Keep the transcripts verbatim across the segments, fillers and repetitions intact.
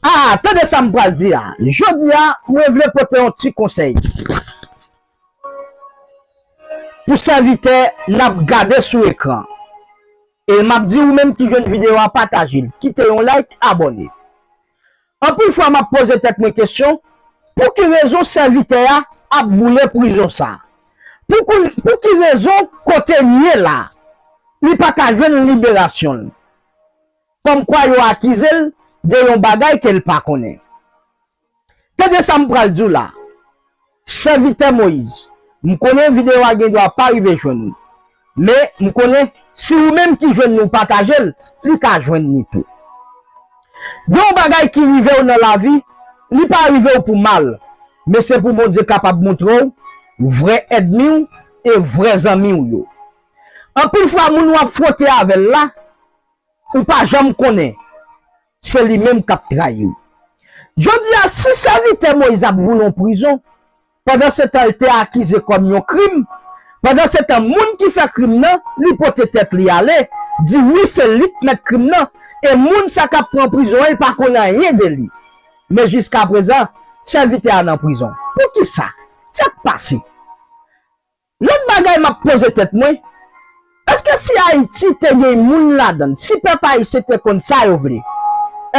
Ah, tande sa m pral di a. Jodi a, mwen vle pote yon ti konsèy pou sèvitè n ap gade sou ekran. E m ap di ou menm ki jwenn videyo a, pataje l, kite yon like, abòne. Anpil fwa m ap poze tèt mwen kesyon, pou ki rezon sèvitè a ap boule prizon sa? Pou, pou ki rezon kote l ye la, li pa ka jwenn liberasyon l? Kòmkwa yo akize l de yon bagay ke l pa konnen. Tande sa m pral di w la. Sèvitè Moyiz, m konnen videyo a gen dwa pa rive jwenn ou. Men, m konnen si ou menm ki jwenn nou pataje l, li ka jwenn ni tou. Gen yon bagay ki rive w nan lavi, li pa rive w pou mal, men se pou Bondye kapab montre w vrè ènmi w e vrè zanmi w yo. Anpil fwa, moun w ap fwote avè l la, ou pa janm konnen se li menm k ap trayi w. Jodi a, si sèvitè Moyiz ap boule yon prizon, pandan se tan l te akize kòm yon krim, pandan se tan moun ki fè krim nan, li pote tèt li ale, di wi se li k mèt krim nan, e moun sa k ap pran prizon an, li pa konn anyen de li. Men jiskaprezan, sèvitè a nan prizon. Poukisa? Sa k pase? Lòt bagay m ap poze tèt mwen, èske si Ayiti te gen moun ladan l, si pèp ayisyen te konn sa yo vle,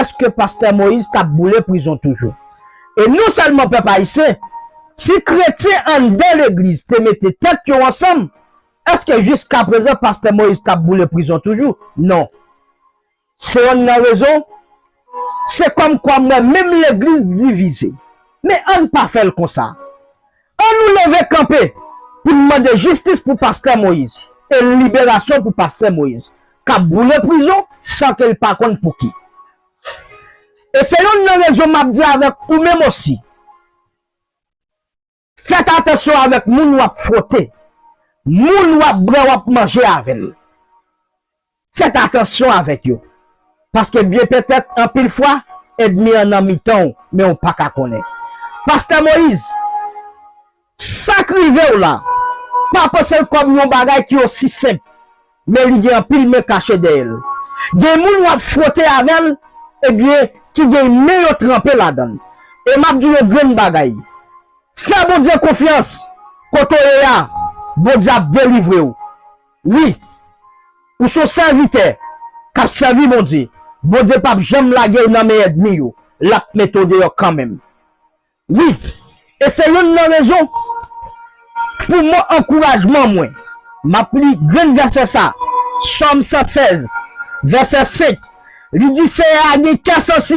èske pastè Moyiz t ap boule prizon toujou? E non sèlman pèp ayisyen, si kretyen anndan legliz te mete tèt yo ansanm, èske jiskaprezan pastè Moyiz t ap boule prizon toujou? Non. Se yonn nan rezon, se kòmkwa m wè menm legliz divize. Men ann pa fè l konsa. Ann nou leve kanpe pou n mande jistis pou pastè Moyiz e liberasyon pou pastè Moyiz k ap boule prizon san ke l pa konn pouki. E se yonn nan rezon m ap di avèk ou menm osi. Fèt atansyon avèk moun w ap fwote, moun w ap bwè, w ap manje avè l. Fèt atansyon avèk yo. Paske byen petèt, anpil fwa, ènmi an nan mitan w, men w pa ka konnen. Pastè Moyiz, sa k rive w la, pa panse l kòm yon bagay ki osi senp, men li gen anpil men kache dèyè l. Gen moun w ap fwote avè l, ebyen, ki gen men yo tranpe ladan l. E m ap di w yon grenn bagay. Fè Bondye konfyans. Kote w ye a, Bondye ap delivre w. Wi, ou se yon sèvitè k ap sèvi Bondye. Bondye p ap janm lage w nan men ènmi yo. L ap mete w deyò kanmenm. Wi, e se yonn nan rezon pou mo ankourajman mwen. M ap li grenn vèsè sa, Sòm san sèz, vèsè senk. Li di, Seyè a gen kè sansib.